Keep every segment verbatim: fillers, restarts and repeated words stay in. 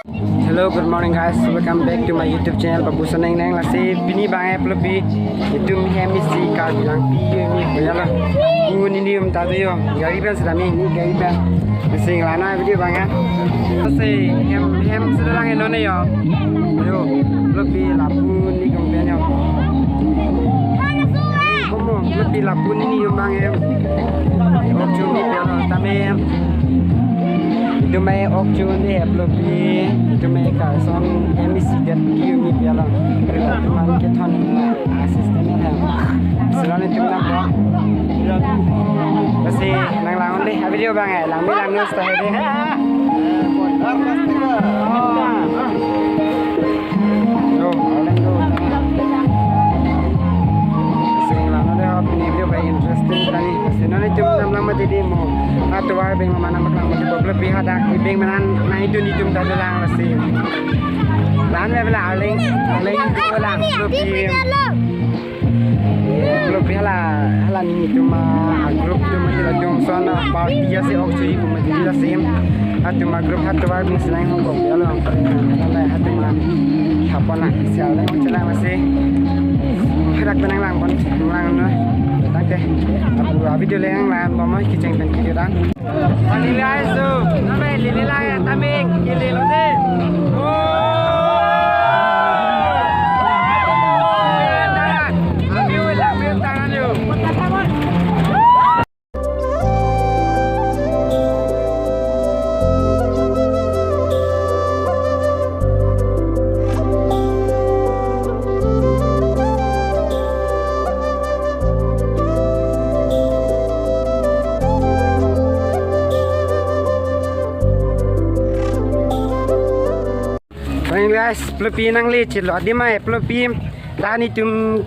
Hello, good morning guys. Welcome back to my YouTube channel Babu Soneng Neng. Lasi pini abang eh plopi itum hem isi Karbi Langpi yo mi punya la. Ngun ini um tadu yo. Gari pen sedang ini gari pen. Lasi ngelana video abang eh. Lasi hem hem sudah lang eno ne yo. Yo, plopi lapu ni kong pen yo. Komo, plopi lapu ni ni yo abang eh. Ojo ni yo tame. Itum eh ok chun dei plopi, itum eh Karson M E C det ki umi piala. Itum an kethon assistant ya. Selalu itum nang ko. Lasi nang lang dei, video abang eh, lang dei lang nus ta dei. Yo, alang do. Sing lang dei, hop ni video very interesting tani. Lasi non itum nang lang mati dei mo. Atovar abeng mana mak lang mati, plopi hadak abeng mana nang itum itum ta lang lasi. Lan me bela aling, aling itu lang plopi. Plopi hala, hala ni itum a group itum mati la itum son a party ya si ok churi itum mati la sim. Atum a group hatovar abeng senang hong kok ya lo. Hala atum a hapon lang isi alang chelang lasi. Hadak tenang lang pon lang no. Tangte. Apu a video le lang lang pon mo kecheng pen kiri dan. Ani guys, so, name lili lang ya taming kili lo dei. Oh. Ayo lang tangan yo. Fine guys, plopi nangli chilo dei ma plopi. Dan itum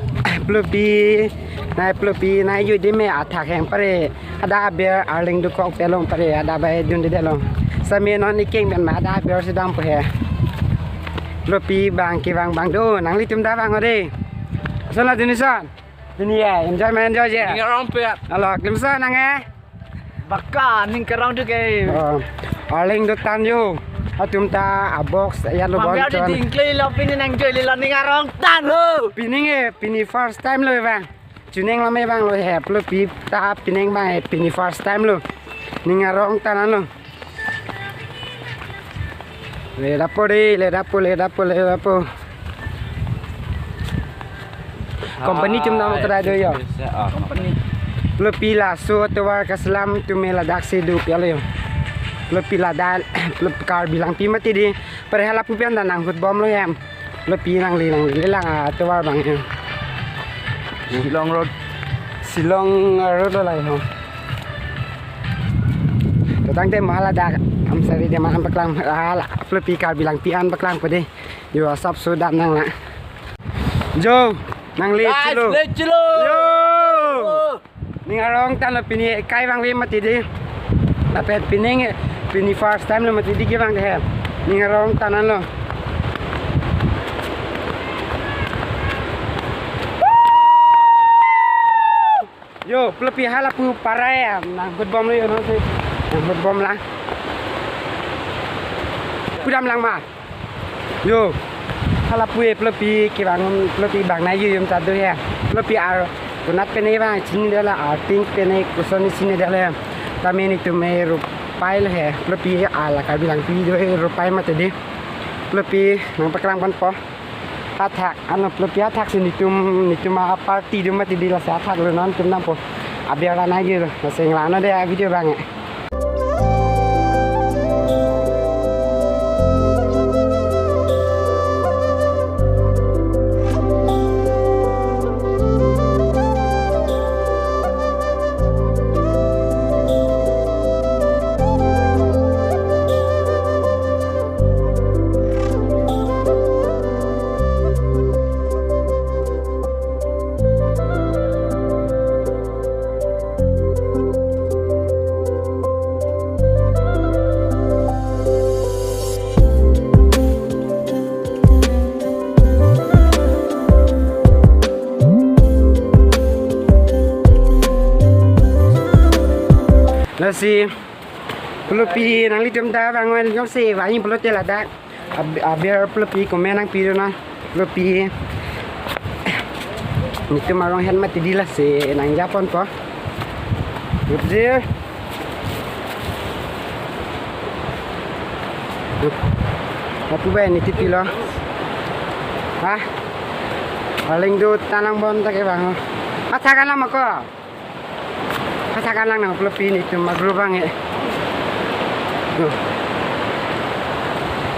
plopi, na plopi na yo dei me athak hem pare. Ada aber arling dukok pelong pare, ada bai dun dei long. Same non iking ben ma ada aber sedang po he. Plopi abang kevang abang do, nanglitum ta vang o dei. Sona dun ison. Dun ye, enjoy ma enjoy ye. Ning arong pet. Alo, klim sa nang eh. Baka ning karong tu ke. Oh, arling do tan yo. Atum ta a box ya lo bon. Mami ada ton. Dingkli lo pini nang joy lo ning arong tan ho. Pining eh, pini first time lo bang. Chuning lo me bang lo he, plopi ta pining bang eh, pini first time lo. Ning arong tan lo. Le dapo dei, le dapo, le dapo, le dapo. Company itum nang kadai do yo. Ah, company. Plopi laso atovar kaselam itum me ladak si do piala yo. Plopi ladak, plopi Karbi Langpi mati dei. Pare hala pu pen ta nang hut bom lo hem. Plopi nangli nangli lang atovar abang hem. Shillong Road. Shillong Road lo lai ho. To tangte ma hala dak am sari dei ma an paklang hala plopi Karbi Langpi an paklang po dei. Yo asap so dam nang la. Jo, nangli guys, chilo. Le chilo. Yo. Ning arong tan lo pini kai vangve mati dei. Lapen pining pini first time lo mati dei kevang dei he. Ning arong tan lo. Yo, plopi hala pu parai ya, nang hut bom lo yo no si. Nang hut bom lang. Pudam lang ma. Yo, hala pu eh plopi kevang plopi abang na yo yum ta do he. Plopi ar kunat pen eh bang chini dei la arting pen eh koson chini dei la. Tame nitum eh rupai lo he. Plopi ala Karbi Langpi do eh rupai mati dei. Plopi nang paklang pon po. Athak, ano plopi athak si nitum, nitum a party do mati dei lasi athak lo non itum nang po. Abi ara nai giro, lasi ngelana dei video abang eh. Lasi plopi nanglitum ta bang wan jongsi vangji pulote ladak Ab-, aber plopi komat nangpi dona. Plopi netum arong ahem mati di lasi nangjaponpo. Gupjir. Lapu bai ne tipilo. Ha? Aling dut tanang bon ta kevang ho. Mathak alam ako. Mathak alang nang plopi netum agroup abang e. Tuh.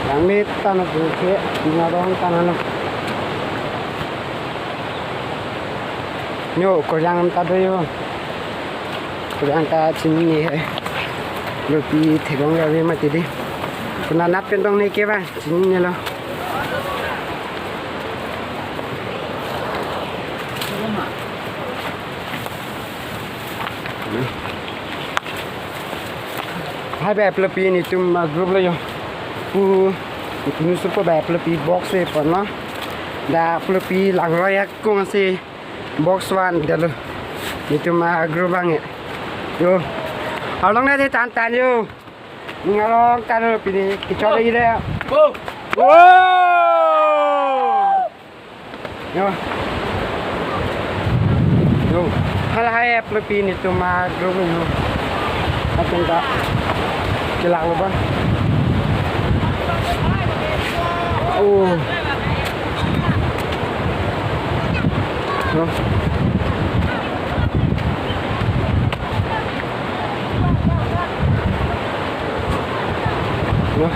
Langmit tano ke, ngarong tano. Yo, korjang ta do yo. Korjang ta chinine he. Plopi theklong ave mati di. Konat pen tong ne kevang, chininelo. Hai bai plopi netum agroup lo yo. Pu, netum supo bai plopi box e ponlo. Dak plopi langroi akung si box one dalo. Netum agroup abang e. Yo. Arlong nangthan than yo. Ngarong tano pini kechot lagi deh. Bo. Wow. Yo. Yo. Halahai plopi netum agroup yo. Atum ta. Kelak lo ba. Oh. Yo. Yo.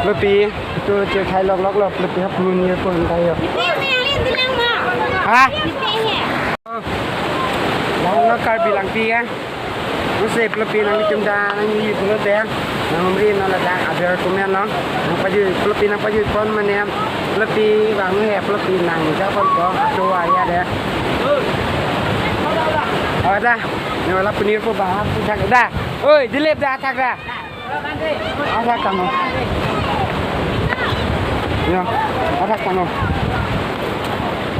Plopi, itu cek hai lok lok lo, plopi hap lun ye pon tayo. Ha? Lang lo Karbi Langpi ya. Masi plopi nangtum ta nangji pulote. Nang umri nang ladak aber komat lo. Nangpajui plopi nangpajui pon mane. Plopi bang he plopi nangjaponpo. Atu aya de. Ada. Ne wala punir po ba thak da. Oi, Dilip da thak da. Athak tanglo. Yo, athak tanglo.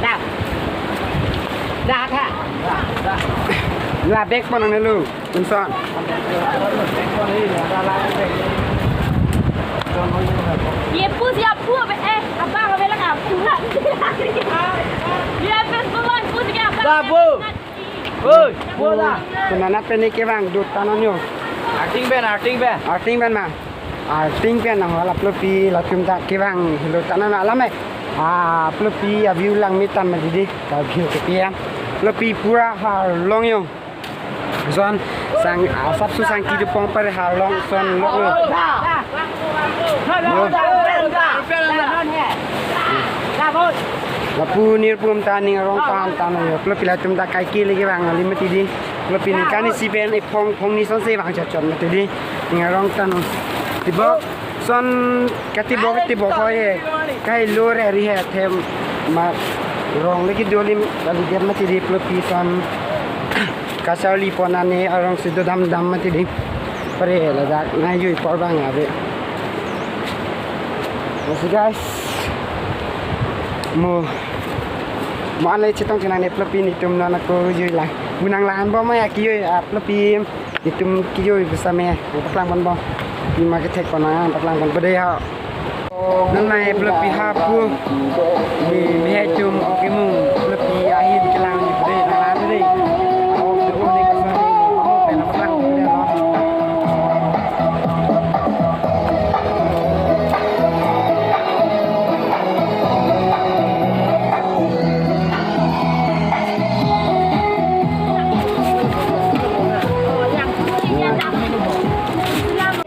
Da. Da athak. La bag pon nangne lo. Insan. Ye pusi apu abe, eh, abang abe lang apu. Ye best boy pusi ke abang. Babu. Oi, bola. Konat pen ne kevang dut tano yo. Arting pen, arting pen. Arting pen ma. Arting pen nang wala plopi latum ta kevang helo tano alam e. Ah, plopi a-view langmit than mati di. Ka view ke piam. Plopi pura arlong yo. Son sang asap su sang kidu pong pare arlong son lok lo. Yo. Lapu nirpum ta ning arong tan tan yo. Plopi latum ta kaike lagi bang ali mati di. Plopi ningkan isi pen iphong phong ni son se bang chachon mati di. Ning arong tan. Tibok son katibok tibok hoi he. Kai lo re ri he them ma rong lagi dolim kali dia mati di plopi son. Kacharli pon ane arong si dodam dam mati di. Pare ladak nangji apor bang ave. Masi guys. Mo. Mo anle chetong chenang ne plopi netum non ako jui lang. Gunang lang bom ya kejui a plopi netum kejui besame. Paklang pon bom. Ima kethek pon nang paklang pon bede ya. Non mai plopi hapu. Ni mehai tum ok imung plopi ahin kelang ni pede nang la pede. Awak tu ni kasar ni kamu pena pelang pede lo.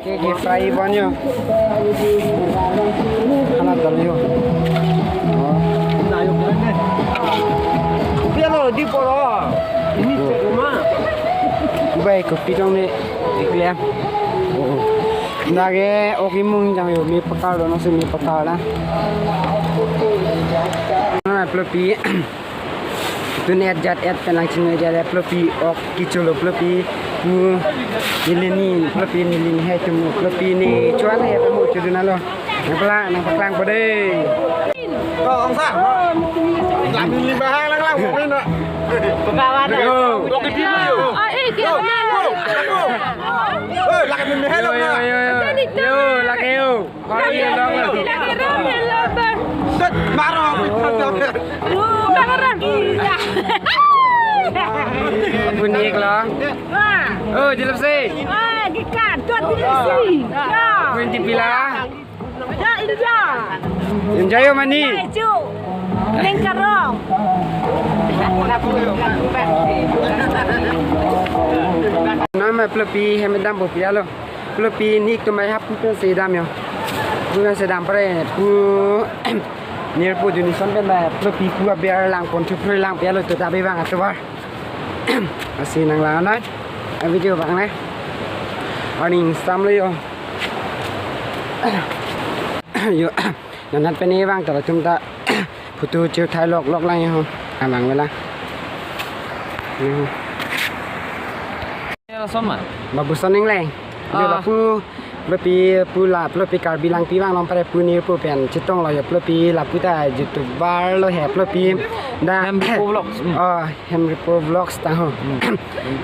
Ke ke fry bon yo. Hana dal yo. Oh. Pialo di poro. Ini cek rumah. Bai kopi dong ne ikliam. Oh. Lage ok imung jang yo mi pakar lo nasi mi pakar la. Na plopi. Tun et jat et pen lang chini jat et plopi ok kecholo plopi pu neli ni plopi neli ni hai tum plopi ni chuan hai pamu chudu nalo. Nang pala nang paklang pode. Oh, ong sa. Lang ni bahang lang lang mo na. Pekawan. Yo. Oke dulu yo. Ah, eh, dia. Yo, yo, yo, yo. Yo, lake yo. Lake yo, lake yo. Set, maro. Apu nik lo. Oh, jelas sih. Apu inti pila. Enjoy yo mani. Neng karong. Nama plopi hem dampo pi alo. Plopi nik atum bai hap pu pen si dam yo. Pu pen si dam pare pu nirpo Junison pen bai plopi pu aber lang pon thu phroi lang pi alo to dabe bang atovar. Asi nang lang na. Video bang na. Aning sam lo yo. Yo, nanat pen e bang ta latum ta photo cheu thai lok lok lang yo. Amang vela. Yo. Ya, sama. Babu Soning leng. Yo, ah. Lapu, plopi, pu la, plopi Karbi Langpi vang long pare pu nirpo pen chetong lo yo plopi lapu ta YouTuber lo he plopi. Da. Hem Ripo Vlogs. Hmm. Oh, Hem Ripo Vlogs ta ho. Hmm.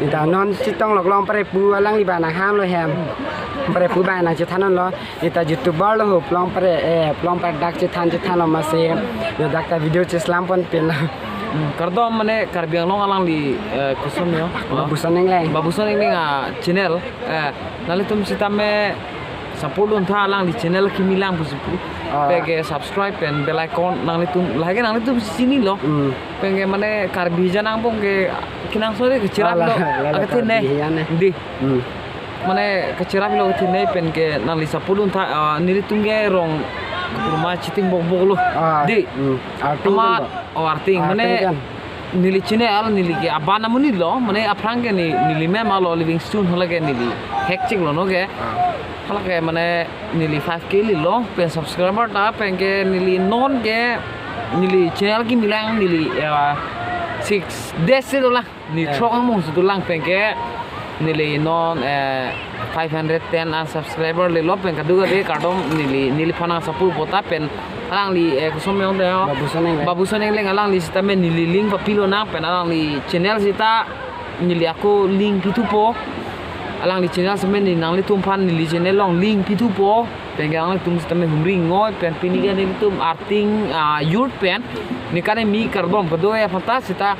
Ita non chetong lok long pare pu alangli ba nang ham lo hem. Pare pu ba nang chethan lo. Ita YouTuber lo ho plong pare, eh, plong pare dak chethan chethan lo masi. Yo dak ta video cheslam pon pen lo. Hmm, kardom mane Karbi Anglong alangli, eh, koson yo. Babu Soning leng. Babu Soning leng a channel. Eh, nanglitum sitame support dun tha alangli channel kimi lang pusi pu. Ah. Peke subscribe pen bell icon nanglitum, lake nanglitum chini lo. Hmm. Peke mane Karbi aja nangpong ke kenangsot ke cherap lo. Ala, ala, ala akethe ne. Karbi aja ne. Di. Hmm. Mane kecherap lo akethe ne pen ke nangli support dun tha, ah, nelitum ke rong kurma chiting bok bok lo. Ah, di. Hmm. Arting amat kan, oh, arting. Arting mane kan. Neli channel, neli ke aban amonit lo, mane aphrang ke ne, neli mem alo Livingstone hala ke neli hack chik lo no ke. Ah. Hala ke mane neli five K li lo, pen subscriber ta, pen ke neli non ke, neli channel kimi lang, neli, eh, six days si dolang. Ni, eh, throk angmung si dolang pen ke, neli non, eh, five hundred ten an subscriber le lo pen kadokave kardom neli, neliphan nang support po ta pen alangli, eh, koson meyong de ho. Babu Soning leng. Babu Soning leng alangli sitame neli link papi lonang pen alangli channel sita neli ako link pithupo. Alangli channel sitame ne nanglitum aphan neli channel along link pithupo. Pen ke nanglitum sitame humri ngoi pen pini ke nelitum arting, ah, youth pen. Ne kane mi kardom kedo ya phanta sita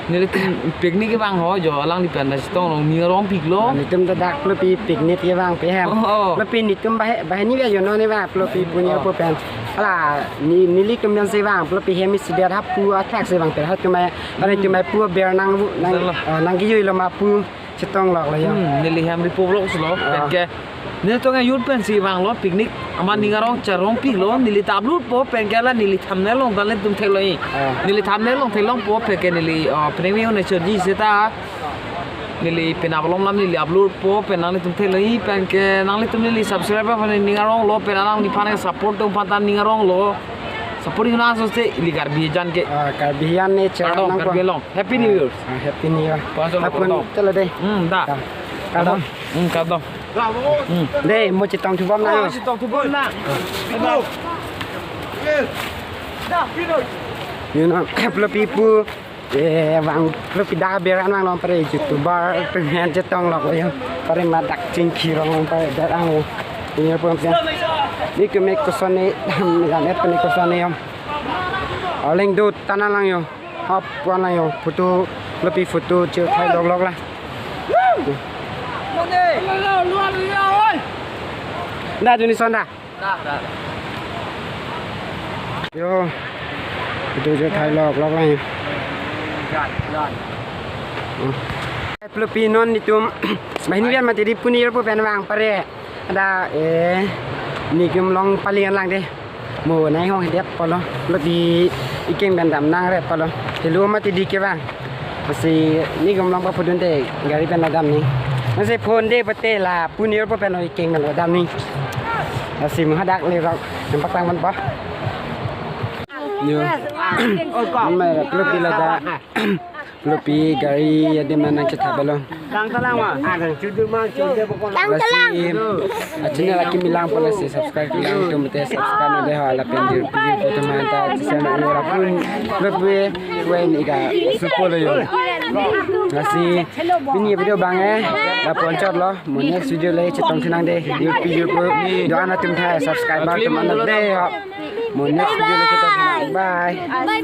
nelitum picnic kevang ho jo alangli pen ta chetong long ning arong pik lo. Nelitum ta dak plopi picnic kevang pe hem. Oh, oh. Plopi netum bahe, bahe ni ve yo non ne vang plopi pu nirpo pen. Ala ne, nelitum yang si vang plopi hem isi der hap pu athak si vang pen hap tumai, pare tumai pu ber nang, nang, betul lah, eh, nang kiyui lo ma pu chetong lok lo yo. Hmm, neli Hem Ripo Vlogs lo. Ah. Pen ke nelitum youth pen si vang lo picnic. Amat ning arong charong pik lo, neli ta upload po pen ke la neli thumbnail along ta nelitum thek lo i. Ah. Neli thumbnail along thek long po pen ke neli, ah, penang mi un nature ji seta. Neli pen abalom lam neli upload po pen nanglitum thek lo i pen ke nanglitum neli subscriber pen ning arong lo pen alangliphan ke support atum aphan ta ning arong lo. Support ing nang so se ili Karbi aja ke. Ah, Karbi aja ne channel kardom nang Karbi ko. Anglong. Happy New Year. Ah, Happy New Year. Paso lo apun kardom. Chalo dei. Hmm, da. Da. Kardom. Hmm, kardom. Hmm. Dei, mo chetong thubom na. Oh, chetong thubom na. You know, plopi pu, eh, vang plopi dak ber an vang long pare YouTuber pen chetong lok yo. Pare ma dak chingki rong long pare dak ang yo. Ini pun ya. Ni ke me koson ne, dam dam et pen koson ne yo. Aleng do tana lang yo. Hap wan lang yo. Photo, plopi photo cheu thai lok lok la. Da Junison da. Yo, itu je thai lok lok lang. Plopi non netum. Bahini biar mati di pu nirpo pen vang pare. Ada, eh, netum long palingan lang dei. Mo nai hong det polo. Plopi ikeng pen dam nang ret polo. Helo mati di kevang. Masi netum long papu dunde gari pen damji. Masi phone de pate la pu nirpo pen ikeng pen damji. Masi mo hadak le rok. Nampak tangan pa. Yo. Mai plopi la da. Plopi gari adim nang chetha belo. Tang talang ma. Tang talang. Lasi, ah, channel akimi lang pon lasi subscribe lang tum te subscribe na de ha lapen dir pi pu tum han ta channel ora pun. Plopi wen ika supo lo yo. Lasi pini video abang ke lapu-an chotlo, mo next video le chetong thinang dei. Yurpi yurpo do-an atum thai subscribe atum an dei ho. Mo next video le chetong thinang. Bye.